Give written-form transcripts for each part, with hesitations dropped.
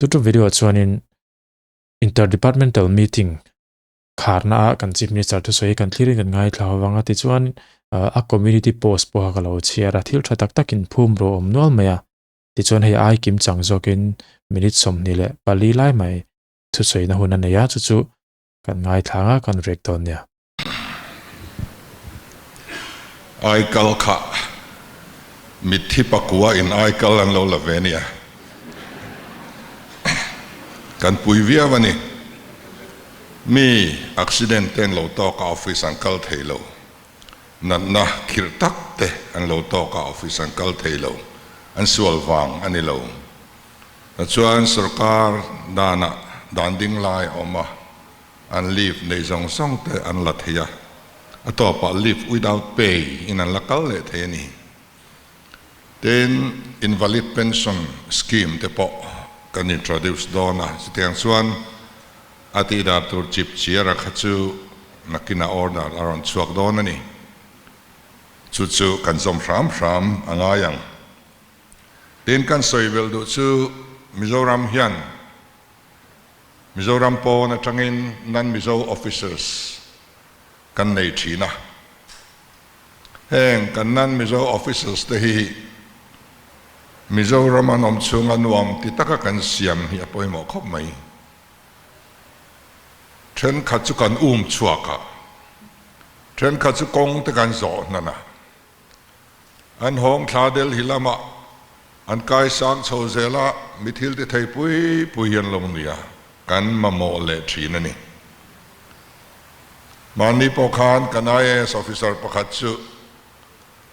Tutu video ah chuanin Interdepartmental Meeting kharna ah kan Chief Minister thusawi hi kan thlirin kan ngaithla ho vang a, tichuan a community post pawh kha ka lo chhiar a, thil tha tak takin phum rawh a awm nual mai a, tichuan hei ai kim chang zawkin minute 24 lai mai thusawina hun a nei a, chu chu kan ngaithla ang a, kan rek dawn nia. Aikal kha mitthi pakua in aikal an lo la ve nia. Kan pui viau a ni. Mi accident te an lo tawk a office an kal thei lo. Natna khirh tak te an lo tawk a office an kal thei lo. An sual vang a ni lo. Chuan sorkar danah dan ding lai a awm a. An leave nei zawng zawng te an la thei a, a tawpah leave without pay in an la kal leh thei a ni. Tin, invalid pension scheme te pawh kan introduce dawn a, chutiang chuan a tihdan tur chip chiara kha chu nakinah order a rawn chhuak dawn a ni. Chu chu kan zawm hram hram a ngai ang. Tin, kan sawi belh duh chu Mizoram hian Mizoram pawn atangin non-Mizo officers kan nei thin a. Heng kan non-Mizo officers te hi Mizoram an awm chhunga nuam ti taka kan siam hi a pawimawh khawp mai. Thenkhat chu kan um chhuak a, thenkhat chu kawng te kan zawh hnan a. An hawng thla Delhi lamah an kai sang chho zel a, mi thil ti thei pui pui hi an lo ni a, kan mamawh leh thin a ni. Mahni pawh khan kan IAS officer pakhat chu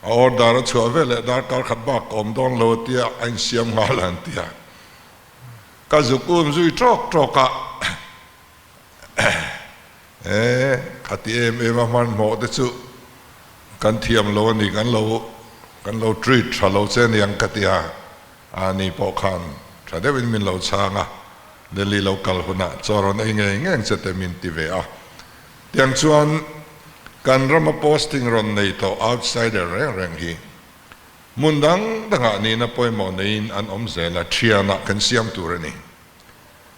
a order a chhuah ve leh darkar khat bak ka awm dawn lo a tia a insiam nghal an ti a, ka zuk um zui tawk tawk a, E, khati em em a hmanhmawh te chu kan thiam lo a ni, kan lo kan lo treat tha lo che aniang ka ti a, a ni pawh khan tha deuhin min lo chhang a, Delhi lo kal hunah chaw rawn ei ngei ngeng che te min ti ve a. Tiang chuan kan rama posting rawn nei tawh outsider reng reng hi hmun dang dangah nihna pawimawh neiin an awm zel a, thianah kan siam tur a ni.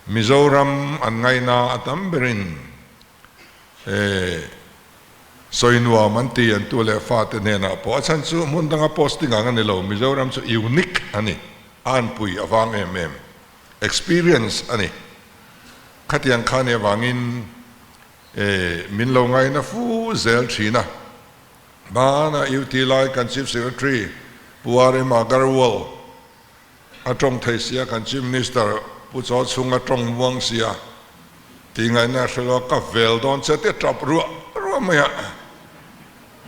Mizoram an ngaihna a tam berin sawi nuam an ti an tu leh fate hnenah pawh a chhan chu hmun danga posting ang a ni lo, Mizoram chu unique a ni, a anpui a vang em em, experience a ni. Khatiang kha nih avangin min lo ngaihna fu zel thin a. Hmana UT lai kan Chief Secretary Pu RM Agarwal A tawng thei sia kan Chief Minister Pu Chaw chhung a tawng muang sia tih ngaihna a hre lo a, ka vel dawn che tia tap ruah ruah mai a,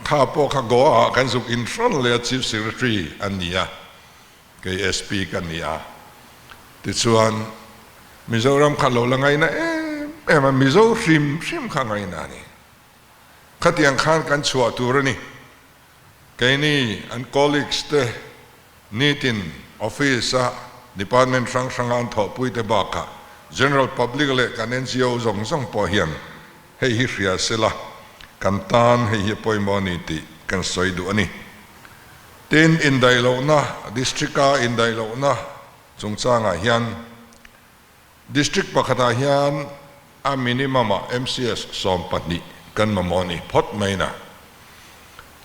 kha pawh kha Goa ah kan zuk in hran leh a Chief Secretary a ni a, kei SP ka ni a, tichuan Mizoram kha lo la ngaihna em em a, Mizo hrim hrim kha ngaihna a ni, khatiang khan kan chhuah tur a ni. Keini an colleagues te nitin office a department hrang hranga an thawhpui te bakah general public leh kan NGO zawng zawng pawh hian hei hi hria sela kan tan hei hi a pawimawh a ni tih kan sawi duh a ni. Tin, indaihlohna, district a indaihlohna chungchangah hian district pakhatah hian a minimum ah MCS 12 kan mamawh a ni phawt mai na.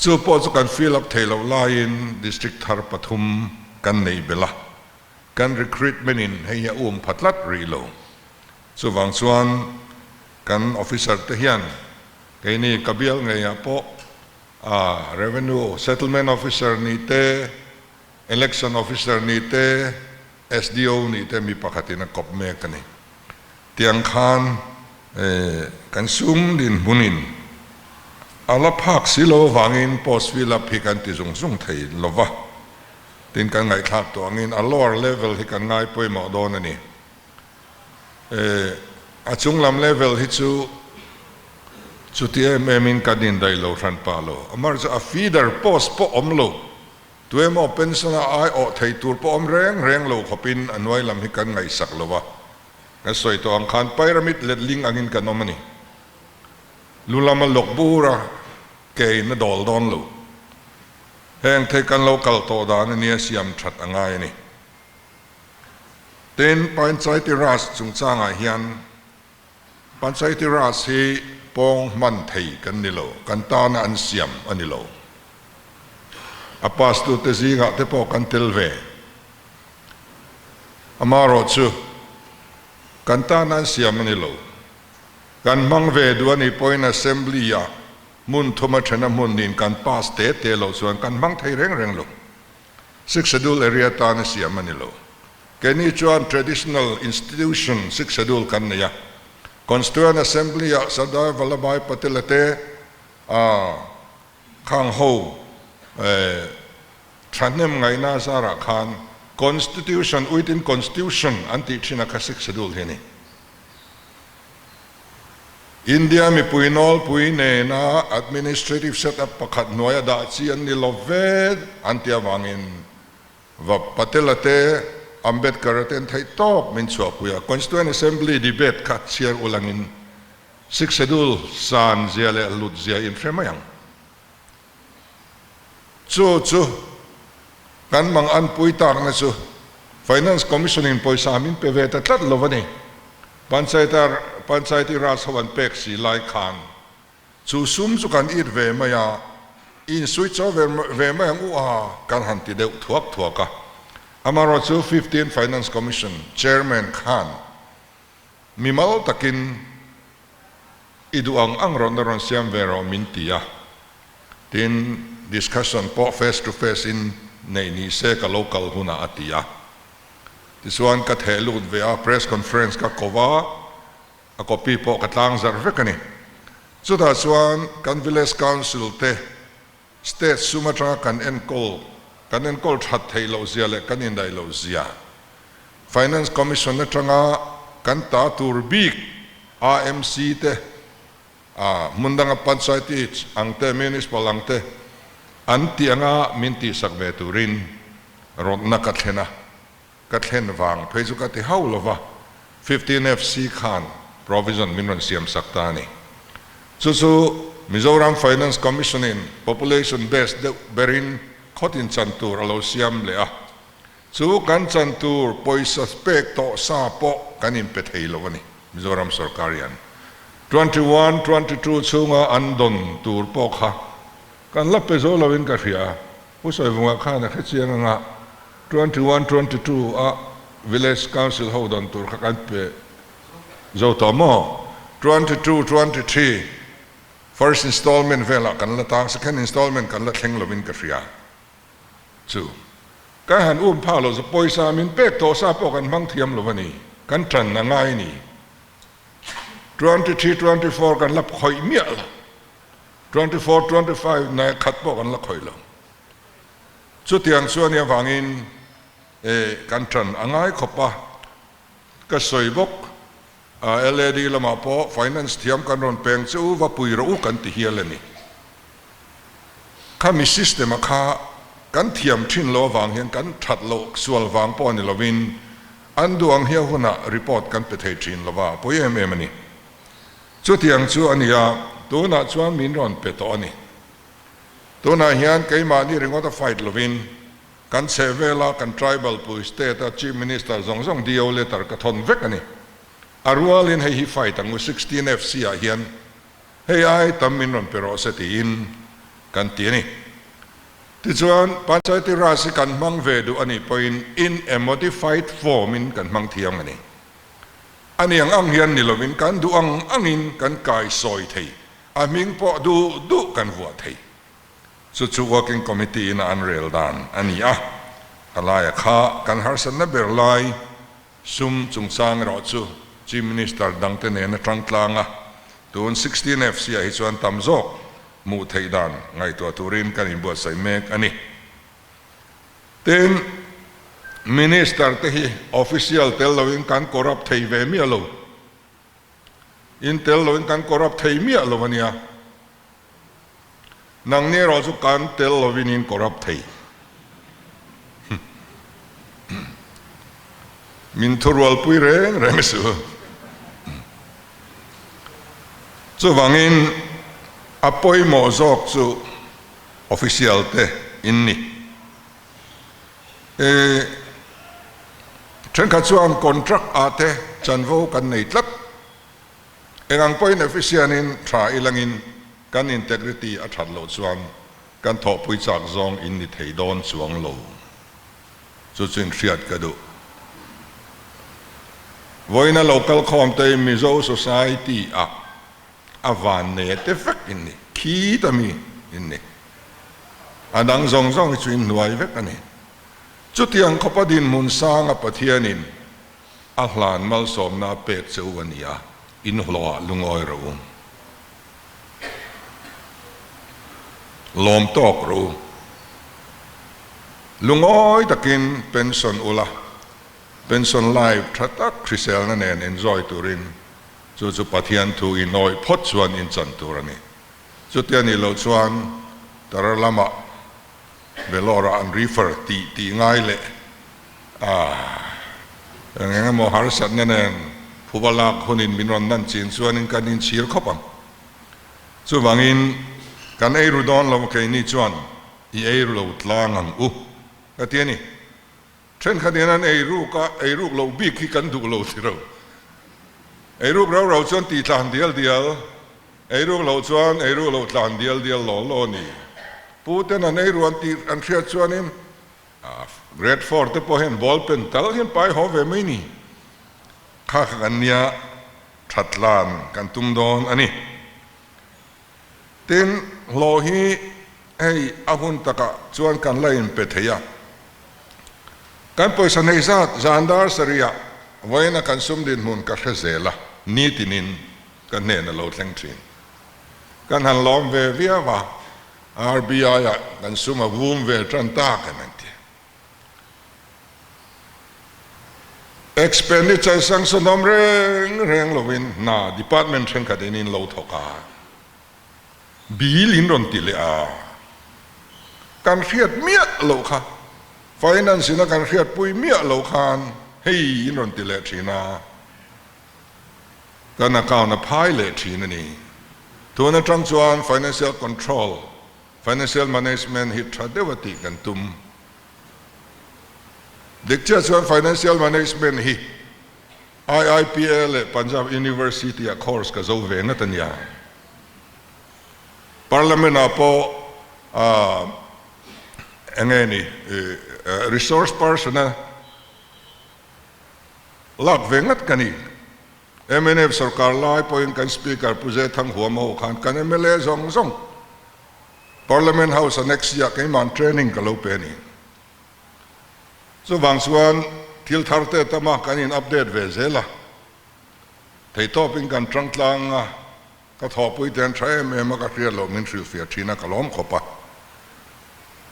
Chu pawh chu kan fill up thei loh laiin district thar pathum kan nei belh a, kan recruitment in hei hi a um pha tlat rih lo. Chuvang chuan kan officer te hian keini ka bial ngeiah pawh a revenue settlement officer ni te, election officer ni te, SDO nih te mi pakhatin a kawp mek a ni. Tiang khan kan sum dinhmunin a la phak si lo avangin post fill up hi kan ti zung zung thei lo va. Tin kan ngaihthlak tawh angin a lower level hi kan ngai pawimawh dawn a ni. A chung lam level hi chu chuti em emin kan indaih lo hran pah lo. Amaherawhchu a feeder post pawh awm lo. Tuemaw pension a aiawh thei tur pawh awm reng reng lo khawpin a hnuai lam hi kan ngaihsak lo a, kan sawi tawh ang khan pyramid letling angin kan awm a ni. Lu lama lawk bur a ke in a dawl dawn lo. Heng thei kan lo kal tawh dan a nia siam that a ngai a ni. Tin, Panchayati Raj chungchangah hian Panchayati Raj hi pawng hman thei kan ni lo, kan tana an siam a ni lo. A pass tute zingah te pawh kan tel ve. Amaherawhchu, kan tana an siam a ni lo. Kan hmang ve duh a nih pawhin Assembly-ah hmun thuma thena hmun niin kan pass te te loh chuan kan hmang thei reng reng lo. Sixth Schedule area tana siam a ni lo. Keini chuan traditional institution Sixth Schedule kan nei a. Constituent Assembly-ah Sardar Vallabhbhai Patel-a te khang ho thahnem ngaihna zarah khan Constitution within Constitution an tih thin a kha Sixth Schedule hi a ni. India mipui nawlpui nena administrative setup pakhat hnuaia dah chi an ni lo ve an ti avangin Va Patel-a te, Ambedkar-a te an theih tawp min chhuahpui a. Constituent Assembly debate kha chhiar ulangin Sixth Schedule san zia leh hlut zia in hre mai ang. Chu chu kan mang an pui takna chu Finance Commission in pawisa min pe ve ta tlat lo a ni. Panchayat Panchayati Raj ho an pek si lai khan chu sum chu kan it ve mai a, in switch off ve mai ang u a kan han ti deuh thuak thuak a. Amaherawhchu chu 15 Finance Commission Chairman khan mimal takin I duh ang ang rawn na rawn siam ve rawh min ti a, tin discussion pawh face to face in neih ni se ka lo kal hunah a ti a. Tichuan ka theh lut ve a, press conference ka ko va, a copy pawh ka tlang zarh vek a ni. Chutah chuan kan village council te state sum atanga kan enkawl kan enkawl that theih loh zia leh kan indaih loh zia, Finance Commission atanga kan ta tur bik AMC te, hmun danga Panchayat ang te, Municipal ang te an tih anga min tihsak ve turin rawtna ka thlen a, ka thlen vang phei chu ka ti hauh lova, 15 FC khan provision min rawn siam sak ta a ni. Chu chu Mizoram Finance Commission in population base deuh berin khawtin chan tur a lo siam leh a, chu kan chan tur pawisa pek tawh sa pawh kan inpe thei lo a ni Mizoram sorkar hian. 21, 22 chhunga an dawn tur pawh kha kan la pe zo lovin ka hria. Pu Sawivunga khan a hre chiang anga 21, 22 a Village Council ho dawn tur kha kan pe zo tawh maw? 22, 23 first installment velah kan la tang, second installment kan la thleng lovin ka hria chu. Kan han um phak lo chu pawisa min pek tawh sa pawh kan hmang thiam lo a ni, kan tan a ngai ni. 23, 24 kan la khawih miah lo. 24, 25 na khat pawh kan la khawih lo. Chutiang chu a nih avangin kan ṭan a ngai khawp a, ka sawi bawk. LAD lamah pawh finance thiam kan rawn peng che u, va pui rawh u kan ti hial a ni. Khami system a kha kan thiam ṭhin lo avang hian kan ṭhat loh sual vang pawh a ni lovin an duh ang hian hunah report kan pe thei ṭhin lo va, pawi em em a ni. Chutiang chu a ni a, tunah chuan min rawn pe tawh a ni. Tunah hian keimahni ringawt a fight lovin kan chheh vela kan tribal pui state a Chief Minister zawng zawng DO letter ka thawn vek a ni. A rualin hei hi fight ang u 16 FC ah hian hei ai tam min rawn pe rawh se tiin kan ti a ni. Tichuan Panchayati Raj hi kan hmang ve duh a nih pawhin in a modified form in kan hmang thiang a ni. A ni ang ang hian ni lovin kan duh ang angin kan kai sawi thei, a hming pawh duh duh kan vuah thei. Chu chu Working Committee in a an rel dan a ni a, a laia kha kan harsatna ber lai sum chungchang erawh chu Chief Minister dangte nen a tang tlang a, tun 16 FC ah hi chuan tam zawk hmuh theih dan ngaihtuah turin kan inbuatsaih mek a ni. Tin, Minister te hi official tel loin kan corrupt thei ve miah lo. In tel loin kan corrupt thei miah lo a nia. Nangni erawh chu kan tel lovin in corrupt thei. Min thurualpui reng reng su. Chuvangin a pawimawh zawk chu Official te in ni. E. Thenkhat chuan contract ah te chanvo kan nei tlat. Eng ang pawhin efficient in tha ilangin kan integrity a that loh chuan kan thawhpui chak zawng in ni thei dawn chuang lo. Chu chu in hriat ka duh. Vawiina lo kal khawm te Mizo society ah a van nei te vek in ni, khi ta mi in ni. A dang zawng zawng hi chu in hnuai vek a ni. Chutiang khawpa dinhmun sanga Pathianin a hlan malsawmna a pek che u a ni a, in hlawhah lungawi rawh u. Lawm tawk rawh u. Lungawi takin pension ula, pension life tha tak hriselna nen enjoy turin chu chu Pathian thu in awih phawt chuan in chan tur a ni. Chutia nih loh chuan Tara lamah Vellore-ah an refer tih tih ngai leh a, eng eng emaw harsatna nen phuba lak hunin min rawn nan chin chuanin kan inchhir khawp ang. Chuvangin kan ei ru dawn lo keini chuan i ei ru lo tlang ang u ka ti a ni. Thenkhat hian an ei ruk a, ei ruk loh bik hi kan duh lo ti ro. Ei ruk rau rau chuan tih tlan dial dial, ei ruk loh chuan ei ruk loh tlan dial dial law law a ni. Pu ten an ei ru an tih an hriat chuanin Grade four te pawh hian ball pen tal hian pai haw ve mai ni. Kha kha kan nia that tlan kan tum dawn a ni. Tin, hlawh hi hei a hun takah chuan kan la inpe thei a. Kan pawisa nei zat zan dar sarihah vawiina kan sum dinhmun ka hre zel a, nitinin ka hnen a lo thleng thin. Kan han lawm ve viau a, RBI-ah kan sum a vum ve tan tak em an ti. Expenditure sanction awm reng reng lovin hna department thenkhat in in lo thawk a, bill in rawn ti leh a, kan hriat miah loh kha, finance in a kan hriatpui miah loh khan hei in rawn ti leh thin a, kan account a phai leh thin a ni. Tun atang chuan financial control, financial management hi tha deuh a tih kan tum. Dik chiah chuan Financial Management hi IIPA leh Punjab University ah course ka zo ve ngat a nia. Parliament ah pawh eng nge ni resource person a lak ve ngat ka ni. Mnf sorkar lai pawhin kan Speaker Pu Zethang Huama ho khan kan mla zawng zawng Parliament House a next year keimahn training ka lo pe a ni. Chuvang chuan thil thar te tam a kan in update ve zel a, theihtawpin kan tang tlang a, ka thawhpui te an tha em em a, ka hriat loh min hrilhfiah thin a, ka lawm khawp a.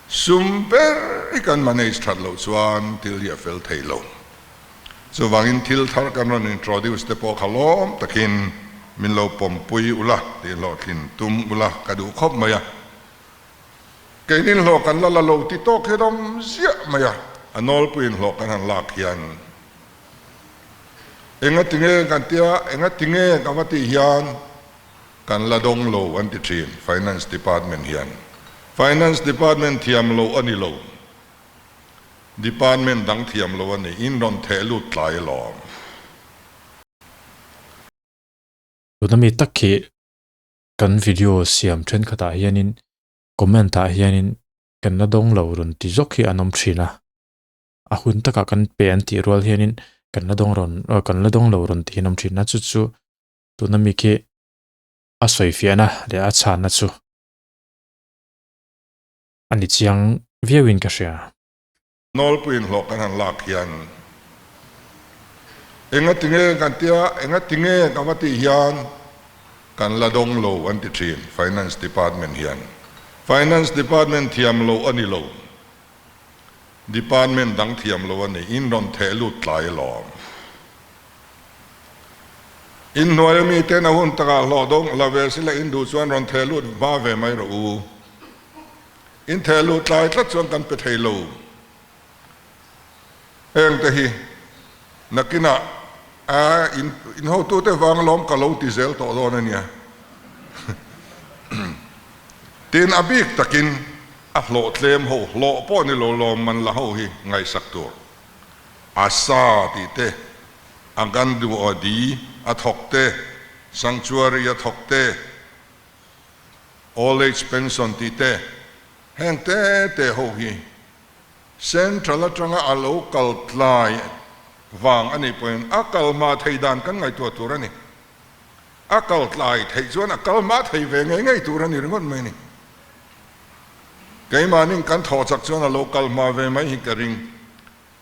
Sum ber hi kan manage that loh chuan thil hi a fel thei lo. Chuvangin thil thar kan rawn introduce te pawh kha lawm takin min lo pawmpui ula tih hlawhtlin tum ula ka duh khawp mai a. Keinin hlawh kan la la lo ti tawk hian awm ziah mai a, a nawlpuiin hlawh kan han lak hian enga tinge kan tia, enga tinge ka va tih hian kan la dawng lo an ti thin Finance Department hian. Finance Department thiam loh a ni lo. Department dang thiam lo a ni, in rawn theh lut tlai alawm. Tuna mi tak khi kan video siam thenkhatah hianin comment ah hianin kan la dawng lo rawn ti zawk hi an awm thin a, a hun takah kan pe an tih rual hianin kan la dawng rawn kan la dawng lo rawn tih hi an awm thin a, chu chu tuna mi khi a sawifiahna leh a chhanna chu a ni chiang viauin ka hria. Nawlpuiin hlawh kan han lak hian enga tinge kan tia, enga tinge ka va tih hian kan la dawng lo an ti thin Finance Department hian. Finance Department thiam loh a ni lo, Department dang thiam loh a ni, in rawn theh lut tlai alawm. Inhnuai ami ten a hun takah hlawh dawng la ve sila in duh chuan rawn theh lut hma ve mai rawh u. In theh luh tlai tlat chuan kan pe thei lo. Heng te hi nakinah a in in hotute vang lawm ka lo ti zel tawh dawn a nia. Tin a bik takin a hlawh tlem ho, hlawh pawh ni lo lawm man la ho hi ngaihsak tur. Asa tih te, Anganwadi a thawk te, Sanctuary a thawk te, Old Age Pension tih te, heng te te ho hi Central atanga a lo kal tlai vang a nih pawhin a kal hma thei dan kan ngaihtuah tur a ni. A kal tlai theih chuan a kal hma thei ve ngei ngei tur a ni ringawt mai a ni. Keimahnin kan thawh chak chuan a lo kal hma ve mai hi ka ring.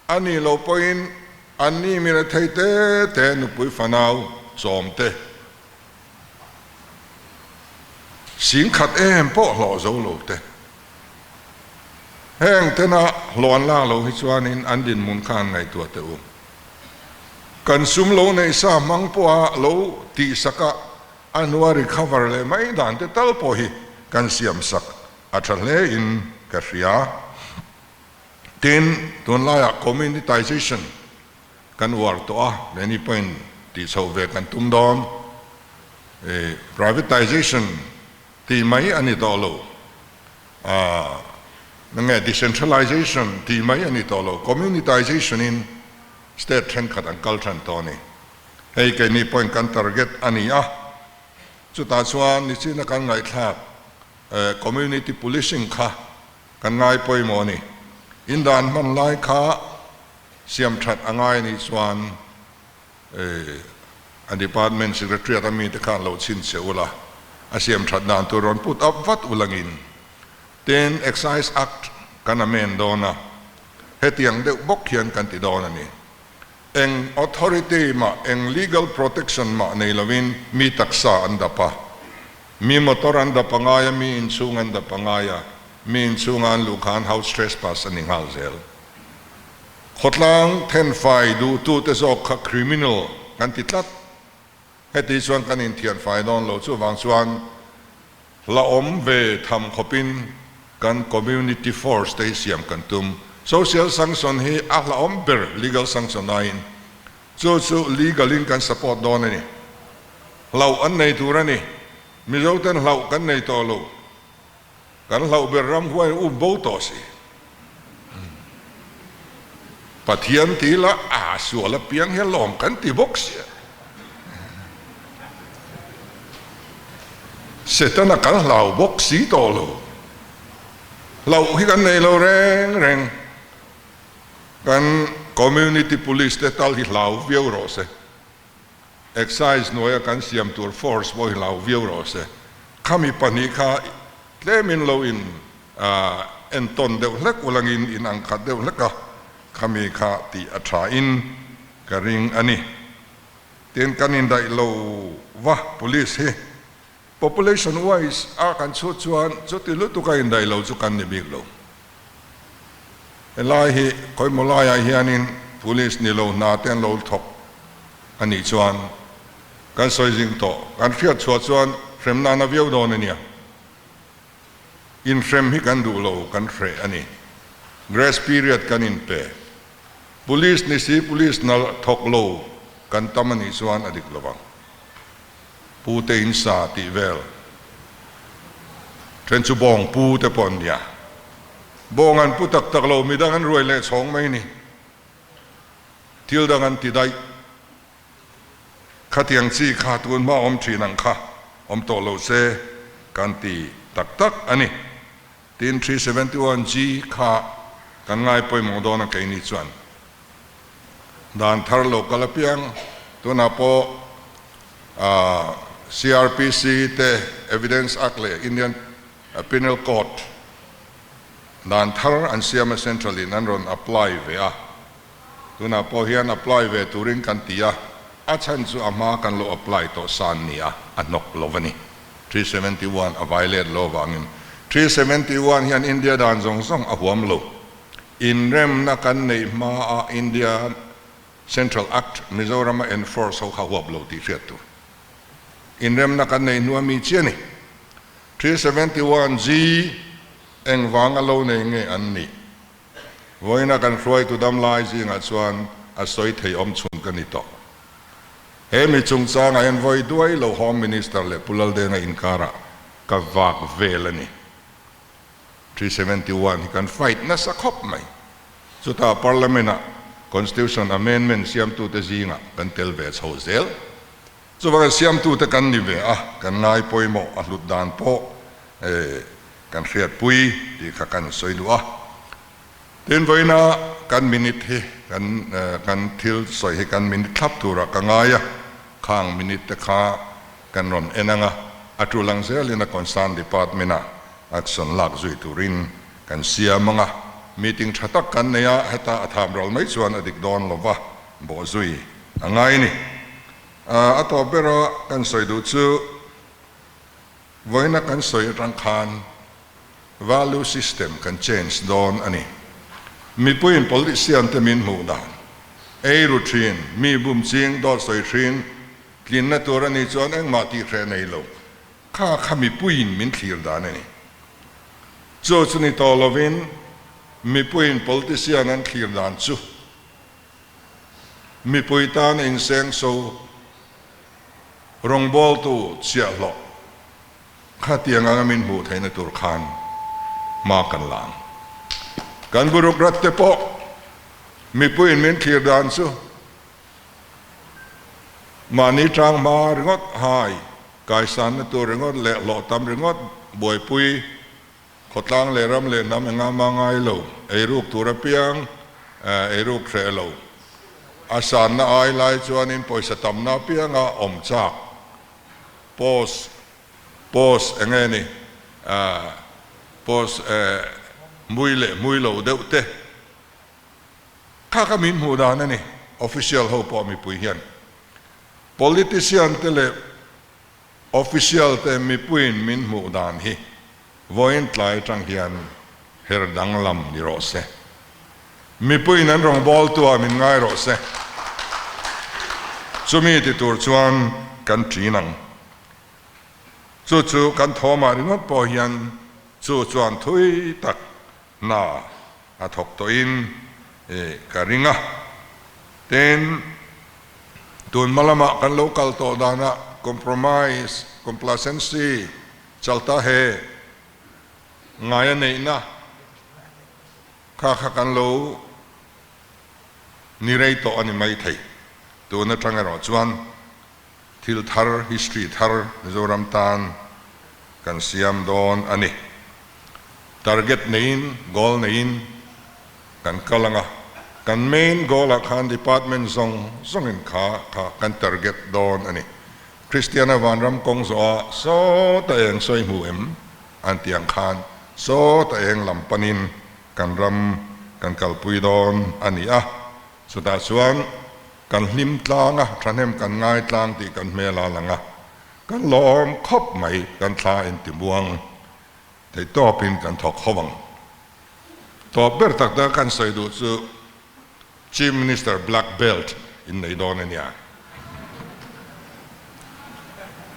A nih loh pawhin anni mi rethei te te nupui fanau chawm te singkhat em pawh hlawh zo lo te. Heng tena hlawh an lak loh hi chuanin an dinhmun kha an ngaihtuah teh u. Kan sum lo neih sa hmang pawha lo tihsaka a hnua recover leh mai dan te tal pawh hi kan siamsak a tha hle in ka hria. Tin, tunlaiah communitization kan uar tawh a, many point tih chhoh ve kan tum dawn. Privatization tih mai a ni tawh lo, nge decentralization tih mai a ni tawh lo, communitization in state thenkhat an kal than tawh a ni. Hei keini point kan target a ni a, chutah chuan nichina kan ngaihthlak community policing kha Kan ngai pawimawh a ni. In dan hman lai kha siam that a ngai anih chuan a department secretariat a mite khan lo chhin che ula, a siam that dan tur rawn put up vat ulangin. Tin, Excise Act kan amend dawn a, hetiang deuh bawk hian kan ti dawn a ni. Eng authority mah, eng legal protection mah nei lovin mi taksa an dap a. Mi motor an dap a ngai a, mi inchhung an dap a ngai a, mi inchhunga an luh khan house trespass a ni nghal zel. Khawtlang thenfai duhtute zawk kha criminal kan ti tlat. Heti chuan kan inthianfai dawn lo, chuvang chuan hla awm ve tham khawpin kan community force te hi siam kan tum. Social sanction hi a hla awm ber legal sanction aiin. Chu chu legal in kan support dawn a ni. Hlauh an nei tur a ni. Mizo ten hlauh kan nei tawh lo. Kan hlauh ber ram huai um bo tawh si. Pathian ti la a sual apiang hian lawm kan ti bawk sia. Setana kan hlau bawk si tawh lo. Hlauh hi kan nei lo reng reng. Kan community police te tal hi hlau viau rawh se. Excise hnuaia kan siam tur force pawh hi hlau viau rawh se. Khami pahnih kha tlemin lo in entawn deuh hlek ulangin in ang khat deuh hlek a, khami kha tih a tha in ka ring a ni. Tin, kan indaih lo va police hi population wise a kan chhut chuan chuti lutuk a indaih lo chu kan ni bik lo. Helai hi khawimaw laiah hianin police ni lo hna te an lo thawk a nih chuan kan sawi zing tawh. Kan hriat chhuah chuan hrem nana viau dawn a nia. Inhrem hi kan duh lo, kan hreh a ni. Grace period kan inpe. Police ni si police hna thawk lo kan tam a nih chuan a dik lo vang. Pu te in sa tih vel then chu bawng pu te pawh an nia. Bawng an pu tak tak lo, midang an ruai leh chhawng mai ni. Thil dang an ti daih. Khatiang chi kha tun hma awm thin ang kha awm tawh lo se kan ti tak tak a ni. Tin, 371 G kha kan ngai pawimawh dawn a keini chuan. Dan thar lo kal apiang tunah pawh CRPC te Evidence Act leh Indian Penal Code dan thar an siam a Central in an rawn apply ve a, tunah pawh hian apply ve turin kan ti a, a chhan chu a hma kan lo apply tawh san ni a, a hnawk lo a ni. 371 a violate lo avangin 371 hian India dan zawng zawng a huam lo. Inremna kan neih hmaa India Central Act Mizoram a enforce ho kha huap lo tih hriat tur. Inremna kan neih hnu a mi chiah a ni. 371 G engvang a lo nei nge an nih? Vawiina kan hruaitu damlai zingah chuan a sawi thei awm chhun ka ni tawh. He mi chungchangah hian vawi duai lo Home Minister leh Pu Laldenga inkarah ka vak vel a ni. 371 hi kan fight nasa khawp mai. Chutah Parliament ah. Constitution Amendment siamtute zingah kan tel ve chho zel. Chuvangin siamtute kan ni ve a, kan ngai pawimawh a hlut dan pawh kan hriatpui tih kha kan sawi duh a. Tin, vawiina kan minute hi kan kan thil sawi hi kan minute thlap turah ka ngai a, khang minute te kha kan rawn en ang a, a tul ang zelin a concern department ah action lak zui turin kan siam ang a, meeting tha tak kan nei a, heta a tham ral mai chuan a dik dawn lova bawhzui a ngai a ni. A tawp bera kan sawi duh chu vawiina kan sawi atang khan value system kan change dawn a ni. Mipuiin politician te min hmuh dan, ei ru thin, mi bum ching, dawt sawi thin, tlinna tur a nih chuan engmah tih hreh nei lo, kha kha mipuiin min thlir dan a ni. Chu chu ni tawh lovin mipuiin politician an thlir dan chu Mipui tan insengso rawngbawltu chiahhlawh khatiang anga min hmuh theihna tur khan hma kan la ang. Kan bureaucrat te pawh mipuiin min thlir dan chu mahni tang hma ringawt hai, kaisanna tur ringawt leh hlawh tam ringawt buaipui Khawtlang leh ram leh hnam enga mah ngai lo, eiruk tur apiang eiruk hreh lo. A sanna ai lai chuanin pawisa tamna apianga awm chak. Post, post enge ni, post mui leh mui lo deuh te kha kha min hmuh dan a ni, official ho pawh mipui hian. Politician te leh Official te mipuiin min hmuh dan hi vawiin tlai atang hian her danglam ni rawh se. Mipuiin an rawngbawltu ah min ngai rawh se. Chumi ti tur chuan kan ṭin ang. Chu chu kan thawmah ringawt pawh hian chu chuan thui tak hna a thawk tawhin ka ring a. Tin, tun hma lamah kan lo kal tawh danah compromise, complacency, chalta he ngaia neihna kha kha kan lo ni rei tawh a ni mai thei. Tun atang erawh chuan thil thar, history thar Mizoram tan kan siam dawn a ni. Target neiin, goal neiin kan kal ang a, kan main goal ah khan department zawng zawngin kha kha kan target dawn a ni. Kristiana vanram kawng zawh ah sawta eng sawi hmu em an tih ang khan sawta eng lam panin kan ram kan kalpui dawn a ni a, chutah chuan Kan hlim tlang a, thahnem kan ngai tlang tih kan hmel a lang a, kan lawm khawp mai, kan thla inti muang thei tawpin kan thawk ho ang. Tawp ber tak tak kan sawi duh chu Chief Minister Black Belt in nei dawn a nia.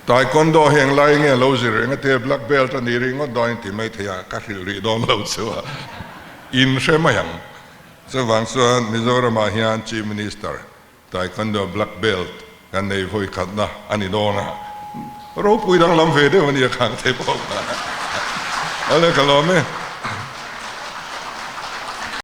Taekwondo hi englai nge lo zir reng a tia Black Belt a ni ringawt dawn in ti mai thei a, ka hrilh rih dawn lo chu a in hre mai ang. Chuvang chuan Mizoramah hian Chief Minister Taekwondo Black Belt kan nei vawi khatna a ni dawn a, ropui danglam ve deuh a nia khang thei pawh kha. Awle ka lawm e.